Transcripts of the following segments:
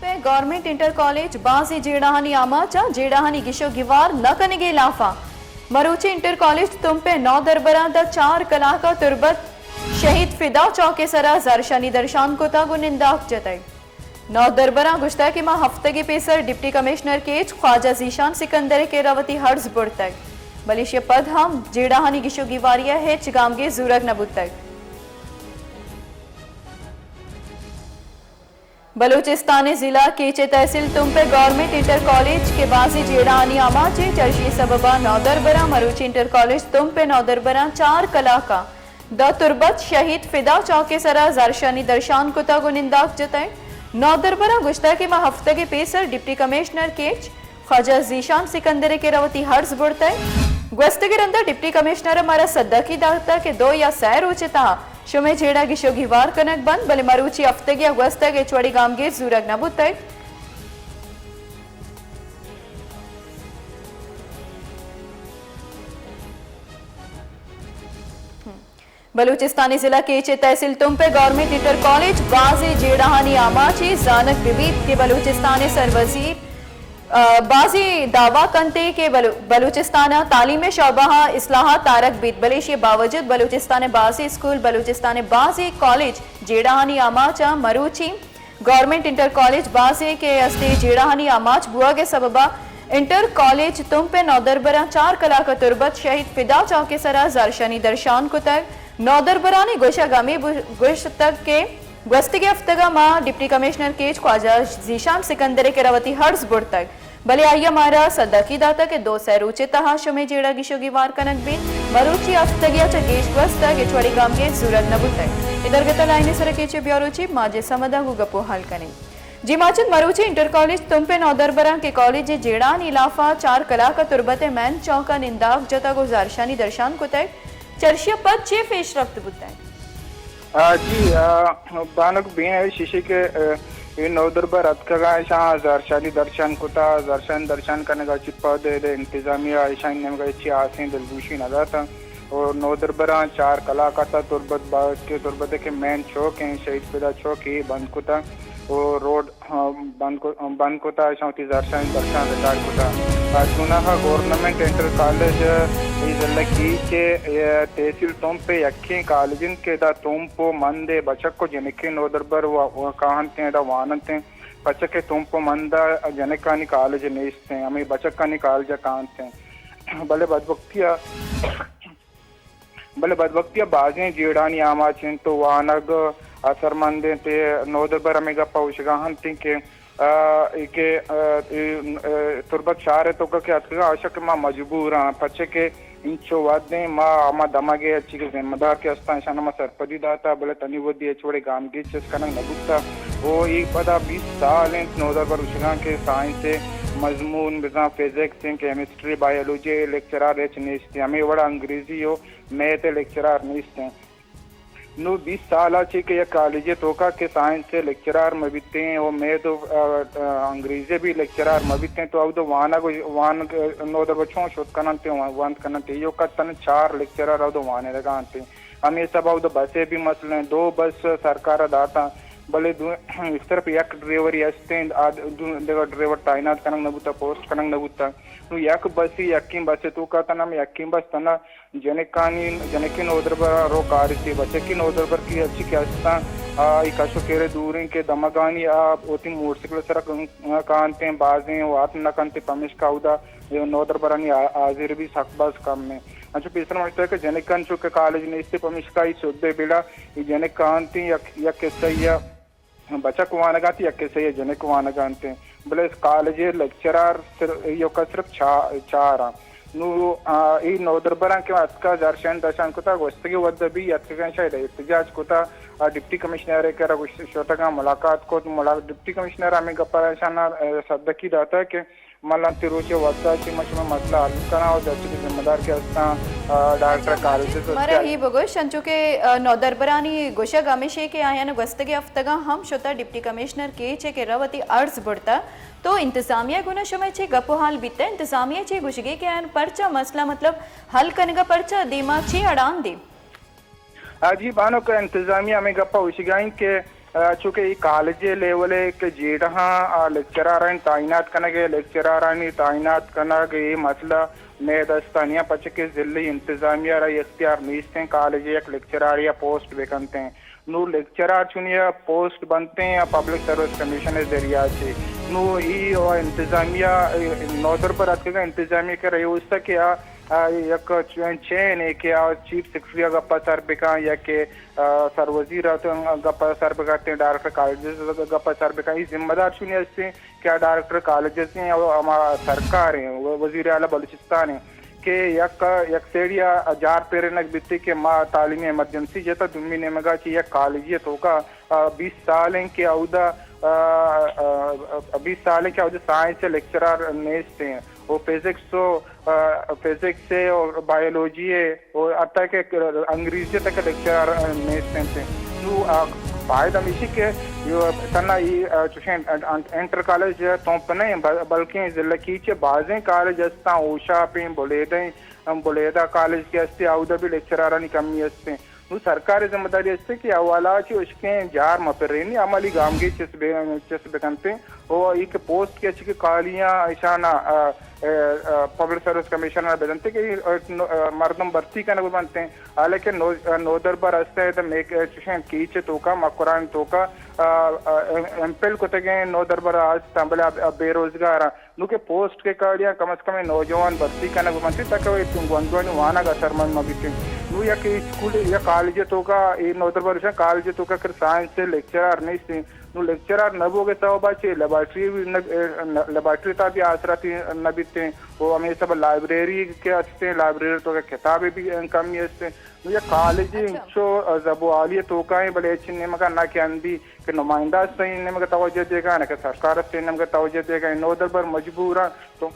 پہ government inter college بازیں جیڑہانی آماچ ءَ جیڑہانی گیش ءُ گیوار نہ کنگ ءِ لاف ءَ مروچی انٹر کالج تمپ ءِ نودربراں داں چار کلاک ءَ تربت شہید فدا چوک ءِ سرا زہرشانی درشان کتگ ءُ ننداک جتگ۔ نودربراں گوشتگ کہ ماں ہفتگے پیسر ڈپٹی کمشنر کیچ خواجہ ذیشان سکندر ءِ کرا وتی عرض برتگ، بلے ایشی ءَ پد ہم جیڑہانی گیش ءُ گیواری ءَ ہچ گامگیج زورگ نہ بوتگ۔ بلوچستان ءِ ضلع کیچ ءِ تحصیل تمپ ءِ گورنمنٹ انٹر کالج کہ بازیں جیڑہانی آماچ اِنت، چرشی ءِ سبب ءَ نودربراں مروچی انٹر کالج تمپ ءِ نودربراں چار کلاک ءَ داں تربت شہید فدا چوک ءِ سرا زہرشانی درشان کتگ ءُ ننداک جتگ۔ نودربراں گوشتگ کہ ماں ہفتگے پیسر ڈپٹی کمشنر کیچ خواجہ ذیشان سکندر ءِ کرا وتی عرض برتگ۔ گوستگیں رند ءَ ڈپٹی کمشنر ءَ مارا سداکی داتگ کہ دو یا سئے روچ ءِ تہا شمئے جیڑہ گیش ءُ گیوار کنگ بنت، بلے مروچی ہفتگے ءَ گوستگ ہچ وڑیں گامگیج زورگ نہ بوتگ۔ بلوچستان ءِ ضلع کیچ ءِ تحصیل تمپ ءِ گورنمنٹ انٹر کالج بازیں جیڑہانی آماچ اِنت۔ زانگ بہ بیت کہ بلوچستان ءِ سروزیر، ءَ، بازیں دعویٰ کنت کہ بلو-، بلوچستان ءَ تعلیم ءِ شعبہ ءَ اصلاحات آرگ بیت، بلے ایشی ءِ باوجود بلوچستان ءِ بازیں اسکول، بلوچستان ءِ بازیں کالج جیڑہانی آماچ ءَ مروچی گورنمنٹ انٹر کالج بازیں کہ استیں جیڑہانی آماچ بوہگ ءِ سبب ءَ انٹر کالج تمپ ءِ نودربراں چار کلاک ءَ تربت شہید فدا چوک ءِ سرا زہرشانی درشان کتگ۔ نودربرانی گوشگ ہمے بو-، گوشتگ کہ گوستگیں ہفتگ ءَ ما ڈپٹی کمشنر کیچ خواجہ ذیشان سکندر ءِ کرا وتی عرض برتگ، بلے آئی ءَ مارا سداکی داتگ کہ دو سئے روچ ءِ تہا شمئے جیڑہ گیش ءُ گیوار کنگ بیت۔ مروچی ہفتگے ءَ چہ گیش گوستگ، ہچ وڑیں گامگیج زورگ نہ بوتگ۔ اے درگت ءَ لائن ءِ سر ءَ کیچ ءِ بیورو چیف ماجد صمد ءَ گوں گپ ءُ ہال کنیں۔ جی ماجد، مروچی انٹر کالج تمپ ءِ نودربراں کہ کالج ءِ جیڑہانی لاف ءَ چار کلاک ءَ تربت ءِ مین چوک ءَ ننداک جتگ ءُ زہرشانی درشان کتگ، چرشی ءَ پد چے پیش رفت بوتگ؟ آ، جی، آ، بانک بین ایش ایشی کہ، آ، اے نودربر اتکگاں، ایشاں زہرشانی درشان کتا، زہرشانی درشان کنگا چہ پد ادا انتظامیہ ایشانی نیمگا ہچی آسیں دلگوشی نہ داتا۔ و نودربراں چار کلاک آتا تربت باوت کہ تربت کہ مین چوک ہیں، شہید فدا چوک، اے بند کتا و روڈ ہاں، بند کو-، بند کتا، ایشاں وتی زہرشانی درشان ریکارڈ کتا۔ آ، چوناہا گورنمنٹ انٹر کالج، اے ضلع کیچ ءِ، اے، تحصیل تمپ ءِ یکیں کالج انت کہ ادا تمپ و مند ءِ بچک و جنکیں نودربر و، و کاہنت ایں، ادا واننت ایں۔ پرچا کہ تمپ و مند ءَ جنکانی کالج نیست ایں، ہمے بچکانی کالج ءَ کاہنت ایں۔ بلے بدبختی ءَ بلے بدبختی ءَ بازیں جیڑہانی آماچ انت و وانگ اثرمند انت۔ اے نودربر ہمے گپ ءَ گوشگا انت کہ، آ، اے کہ، آ، اے، آ، تربت شہر ءِ توکا کہ اتکگاں، آ شک ما مجبور آں، پرچے کہ انچو وھد ایں ما ہما دمگ ءِ ہرچی کہ ذمہ دار کہ استاں، اشاں ہما سرپدی داتا، بلے تنی وھدی ہچ وڑیں گامگیج چست کنگ نہ بوتا۔ و اے پدا بیست سال انت نودربر گوشگاں کہ سائنس ءِ مضمون بزاں فزکس انت، کیمسٹری، بائیولوجی ءِ لیکچرار ہچ نیست۔ ہمے وڑا انگریزی و میتھ ءِ لیکچرار نیست انت۔ نوں بیست سال ءَ چہ کہ یک کالج ءِ توکا کہ سائنس ءِ لیکچرار مہ بیتیں و میتھ و، آ، آ، انگریزی ءِ بھی لیکچرار مہ بیتیں تو اود وانگ، وانگ نودربر چون شت کننت و وانت کننت؟ ایوکا تن چار لیکچرار اود وانینگا انت۔ ہمے سبب اود بس ءِ بھی مسئلہ انت، دو بس سرکار ءَ داتاں، بلے دو، صرف یک ڈرائیورے است انت، آ دو، دگہ ڈرائیور تعینات کنگ نہ بوتا، پوسٹ کنگ نہ بوتا۔ نوں یک بسے، یکیں بس ءِ توکا تنا ہم یکیں بس تنا جنکانی، جنکیں نودربر ءَ رو کارستی، بچکیں نودربر کہ ہرچی کہ استاں، آ، اے کش و کیر ءَ دور انت کہ دمگانی آ وتی موٹرسائیکل ءِ سرا کن-، کاہنت ایں، بازیں وارت نہ کنت، پمیشکا اودا نودربرانی آ-، حاضری بھی سک باز کم انت۔ انچو پیسر ما گوشتگ کہ جنکاں چو کہ کالج نیست، پمیشکا اے سدھ ءِ بلا اے جنک کاہنت ایں، یک، یک حصہ یا بچک وانگ ءَ انت، یک کسے ءَ جنک وانگ ءَ انت، بلے کالج ءِ لیکچرار صر-، ایوکا صرف چا-، چار آں۔ نوں، آ، اے نودربراں کہ اتکا زہرشانی درشان کتا، گوستگیں وھد ءَ بھی اتکگاں شاید احتجاج کتا، آ، ڈپٹی کمشنر ءِ کرا گوشت-، شتگاں ملاقات کت، ملا-، ڈپٹی کمشنر ہمے گپ ءَ اشاں ءَ، آ، سدکی داتا کہ من لہتے روچے وھد ءَ چہ من شمئے مسئلہ حل کناں و جلسے کہ ذمہ دار کہ استاں، آ، ڈاکٹر اچھا، کالج ماجد، مارا اے بگوش، انچو کہ، آ، نودربرانی گوشگ ہمیشی کہ آیان گوستگیں ہفتگاں ہم شتا ڈپٹی کمشنر کیچ ءِ کرا وتی عرض برتا، تو انتظامیہ گونا شمئے چے گپ و حال بیتا؟ انتظامیہ چے گوشگی کہ آیان پرچا مسئلہ مطلب حل کنگا پرچا دیما چے اڑان دی؟ آ جی بانک، انتظامیہ ہمے گپ ءَ گوشگا انت کہ چونکہ اے کالج ءِ لیول ءَ کہ جیڑہاں لیکچرارانی تعینات کنگ ءَ، لیکچرارانی تعینات کنگ ءِ مسئلہ مئے دستانی ءَ، پرچہ کہ ضلعی انتظامیہ ءَ را اختیار نیست ایں کالج ءِ یک لیکچرارے ءَ پوسٹ بہ کنت ایں۔ نوں لیکچرار چونی ءَ پوسٹ بنت ایں پبلک سروس کمیشن ءِ ذریعہ ءَ چہ۔ نوں اے انتظامیہ، نودربر اتکگ انتظامیہ کہ رہی ہوستا کہ آ، آ، یک چین اے کہ آ چیف سیکرٹری ءَ گپ ءَ سر بکن یا کہ، آ، سروزیر ءَ گپ ءَ سر بکن، ڈائریکٹر کالجز ءَ گپ ءَ سر بکن۔ اے ذمہ دار چونی ہستیں کہ آ ڈائریکٹر کالجز ایں اور ہما سرکار ایں، وزیر اعلیٰ بلوچستان ایں کہ یک، یک سیڑی ءَ جار پرینگ بیتی کہ ما تعلیمی ایمرجنسی جتا، دومی نیمگا چہ یک کالجی توکا، آ، بیست سال ایں کہ اودا، آ، آ، بیست سال ایں کہ اودا سائنس لیکچرار نیست ایں۔ و فزکس و، آ، فزکس ءِ و بایولوجی ءِ و حتی کہ انگریزی تک لیکچرار نیست انت۔ نوں، آ، باید ہمیشی کہ تنا اے، آ، چوشیں انٹر کالج تمپ نہ انت، بل-، بلکیں ضلع کیچ ءِ بازیں کالج استاں، ہوشاپ ایں، بلیدہ ایں، بلیدہ کالج کہ استی، اودا بھی لیکچرارانی کمی است انت۔ نوں سرکار ءِ ذمہ داری است کہ حوالہ چہ اشکیں جار مہ پرینی، عملی گامگیج چست بہ، چست بکنت و اے کہ پوسٹ کہ اچ کہ کالیاں اشان ءَ، آ، آ، آ، پبلک سروس کمیشن ءَ بدنت کہ، آ، نو-، آ، مردم بھرتی کنگ بنت، حالانکہ نو-، آ، نودربر است ءَ میک-، آ، چوشیں کیچ توکا، مکران توکا، آ، آ، ایم، ایم فل کتگیں نودربر است، بلے آ، آ، بے روزگار نوں کہ پوسٹ کہ کاڑیاں کم از کم اے نوجوان بھرتی کنگ بنت تاکہ اے گونڈوانی وانگ اثرمند مہ بیت انت۔ نوں یک اسکول یا کالج توکا اے نودربر گوشاں کالج توکا کہ سائنس لیکچرار نیست انت۔ نوں لیکچرار نہ بوگ ءِ سبب ءَ چہ لیبارٹری بھی نہ، لیبارٹری تا بھی آسراتی نہ بیت انت۔ و ہمے سبب لائبریری کہ است انت، لائبریری توکا کتابے بھی کمی است انت۔ نوں یک کالجے انچو زبوالی توکا ایں، بلے ہچ نیمگا نہ کہ ہندی کہ نمائندہ است، اے نیمگ ءَ توجہ دیگا، نہ کہ سرکار است، اے نیمگ ءَ توجہ دیگا، اے نودربر مجبور انت۔ تو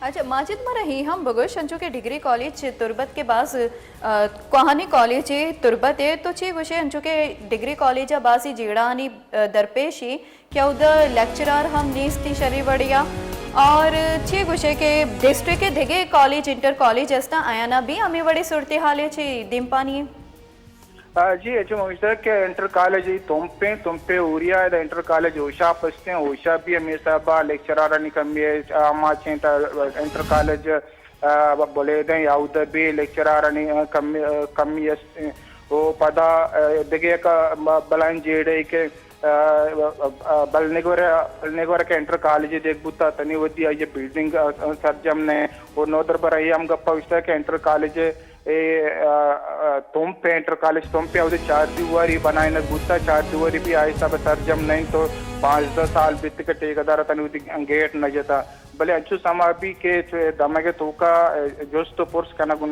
اچھا، ماجد، مارا ہی ہم بگوش، انچو کہ ڈگری کالج تربت کے باز، آ، کوہانی کالج تربت ہے، تو چی گوشے، انچو کہ ڈگری کالج ءَ بازی جیڑانی، آ، درپیشی کہ اودا لیکچرار ہم نیستی شری وڑیا، اور چی گوشے کہ ڈسٹرکٹ دگے کالج، انٹر کالج استا، آیانا بھی ہمیں وڑے صورتحالے چی دیمپانی ہے؟ آ، جی، اچھا، ممکن کہ انٹر کالج ای تمپیں، تمپے اوریا ہے، انٹر کالج ہوشاپ استیں، ہوشاپ بھی ہمیں صاحب لیکچرارانی کمی ہے، آ، ما چیں تا انٹر کالج، آ، بلیدیں یا اودا بھی لیکچرارانی، آ، کمی، آ، کمی استیں۔ او پدا، آ، دگہ یک، آ، بلائیں جیڑے کہ، آ، آ، آ، بلنگور، بلنگور کہ انٹر کالج دیگ بوتا، تنی ودی آئی بلڈنگ، آ، آ، سرجم نے، او نودربر ای ہم گپا وشتا کہ انٹر کالج اے، آ، آ، تمپ انٹر کالج تمپ ءَ اودا چار دیواری بنائینگ بوتا، چار دیواری بھی آ حساب ءَ سرجم نہ انت، تو پانزدہ سال بیت کہ ٹھیکیدار ءَ تنی وتی گیٹ نہ جتا۔ بلے انچو سما بی کہ چو اے دمگ ءِ توکا، آ، جست و پرس کنگ،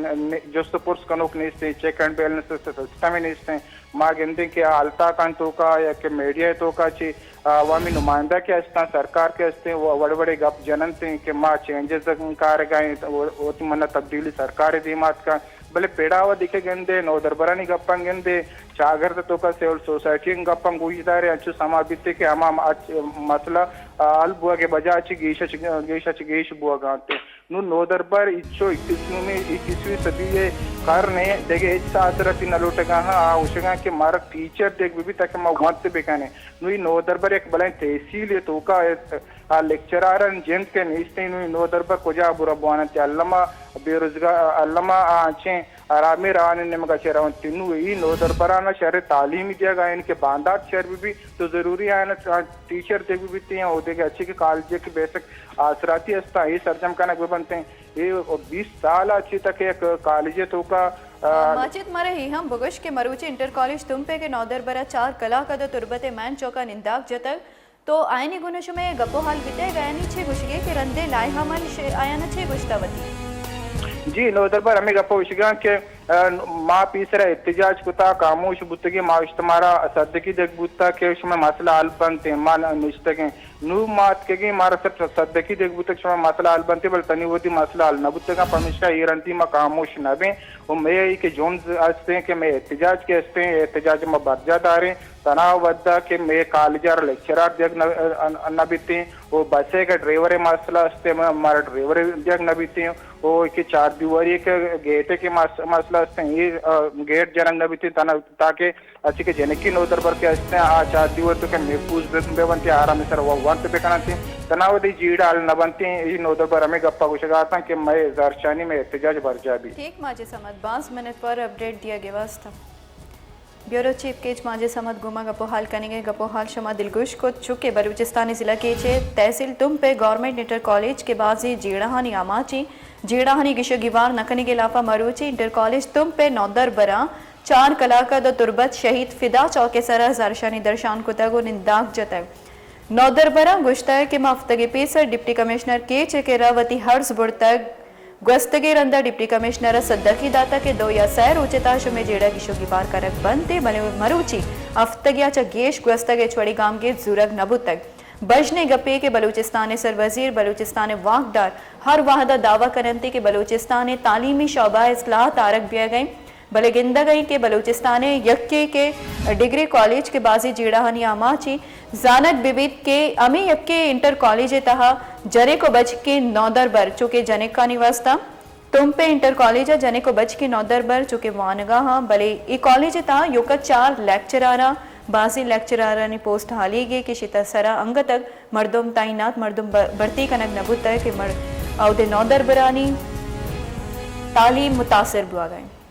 جست و پرس کنوک نیست، چیک اینڈ بیلنس سسٹم نیست۔ ما گندیں کہ آ التاکانی توکا یا کہ میڈیا ءِ توکا چہ، آ، عوامی نمائندہ کہ استاں، سرکار کہ استیں، و-، وڑ وڑے گپ جننت ایں کہ ما چینجز کارگا ایں، و-، وتی منا تبدیلی سرکار ءِ دیما اتکا۔ بلے پڑا و دگہ گندے، نودربرانی گپاں گندے، چاگرد توکا سول سوسائٹی گپاں گوش دارے، انچو سما بیتے کہ ہما م-، اچ-، مسئلہ، آ، حل بوگ ءِ بجا چہ گیش ءَ چہ، گیش ءَ چہ گیش بوگا انت۔ نوں نودربر انچو اکیسویں، اکیسویں صدی ءِ کرن ءِ دگہ ہچ آسراتی نہ لوٹگا ہاں، آ گوشگا کہ مارا ٹیچر دیگ بہ بیت تاکہ ما ونت بکنیں۔ نوں اے نودربر یک بلائیں تحصیل ءِ توکا آ لیکچرارانی جند کہ نیست، نوں اے نودربر کجا برا بواننت؟ الما بے روزگار، الما آ انچیں آرامیں راہانی نیمگا چہ رونت۔ نوں اے نودربرانا شر تعلیم دیگا، یعنی کہ باندات شر بہ بیت تو ضروری آیانا ٹیچر دیگ بہ بیت یا اودگہ اچھے کہ کالج کہ بیسک آسراتی است، اے سرجم کنگ بہ بنت۔ اے بیست سال ءَ چہ تک یک کالج ءِ توکا، آ، ماجد، مارا اے ہم بگوش کہ مروچی انٹر کالج تمپ ءَ کہ نودربر ءَ چار کلاک ءَ دو تربت ءِ مین چوک ءَ ننداک جتگ، تو آیانی گون ءَ شمئے گپ ءُ حال بیتگ؟ آیانی چے گوشگے کہ رندے لائحہ من ش-، آیانا چے گوشتہ وتی؟ جی، نودربر ہمے گپ ءَ گوشگاں کہ آ، ما پیسرا احتجاج کتا، خاموش بوتگیں، ما اشت مارا سدکی دگ بوتا کہ شمئے مسئلہ حل بنت، ما ن-، نشتگیں۔ نوں ما اتکگیں، مارا صرف سدکی دگ بوتگ شمئے مسئلہ حل بنت، بلے تنی وتی مسئلہ حل نہ بوتگاں، پمیشکا اے رندی ما خاموش نہ بیں۔ و مئے ای کہ جنز ہستیں کہ مئے احتجاج کہ ہستیں، احتجاج ما برجا داریں۔ تنا وھدا کہ مئے کالج ءَ را لیکچرار دیگ نہ، نہ بیتیں و بس ءِ کہ ڈرائیور ءِ مسئلہ است، ما، مارا ڈرائیور دیگ نہ بیتیں تو کہ چار دیواری کہ گیٹ کہ مس-، مسئلہ است ہیں، یہ، آ، گیٹ جنگ نہ بیتی تنا، تاکہ اسی کہ جنکی نودربر کہ است ہیں، آ چار دیوار تو کہ محفوظ بہ، بہ بنتی، آرام سر و وانت بکننتی، تنا ودی جیڑ حال نہ بنتی۔ یہ نودربر ہمیں گپا گوشگا آتاں کہ میں زہرشانی میں احتجاج برجا بی۔ ٹھیک، ماجد صمد، باز منت وار اپڈیٹ دیا گے واسطہ۔ بیورو چیف کیچ ماجد صمد گوما گپ و حال کنگے۔ گپ و حال شما دلگوش کت، چونکہ بلوچستان ضلع کیچ ء تحصیل تمپ ء گورنمنٹ انٹر کالج کہ بازیں جیڑہانی آماچیں، جیڑہانی گش و گیوار نہ کنگے لافا مروچی انٹر کالج تمپ ء نودربراں چار کلاک ء دو تربت شہید فدا چوک ء سرا زہرشانی درشان کتگ و ننداک جتگ۔ نودربراں گوشتگ کہ ما ہفتگے پیسر ڈپٹی کمشنر کیچ ء کرا وتی عرض برتگ، گوستگیں رندا ڈپٹی کمشنر ء صدقی داتگ کہ دو یا سئے روچ ء تہا شمئے جیڑہ گیش و گیوار کنگ بنت، بلے مروچی ہفتگے ء چہ گیش گوستگ، ہچ وڑیں گامگیج زورگ نہ بوتگ۔ بژنیں گپے کہ بلوچستان ء سروزیر، بلوچستان ء واکدار ہر وہد ء دعوی کننت کہ بلوچستان ء تعلیمی شعبہ ء اصلاحات آرگ بیگ ء انت، بلے گندگ ء انت کہ بلوچستان ء یکے کہ ڈگری کالج کہ بازیں جیڑہانی آماچیں، زانگ بہ بیت کہ ہمے یکے انٹر کالج ء تہا جنک و بچکیں نودربر، چو کہ جنکانی واسطہ تمپ ء انٹر کالج ء جنک و بچکیں نودربر چو کہ وانگا ہاں، بلے اے کالج ء تہا یوکا چار لیکچراراں، بازیں لیکچرارانی پوسٹ ہالیگ ء کہ شتا سرا انگتگ مردم تعینات، مردم ب-، بھرتی کنگ نہ بوتگ کہ مر-، اودے نودربرانی تعلیم متاثر بوگ ء انت۔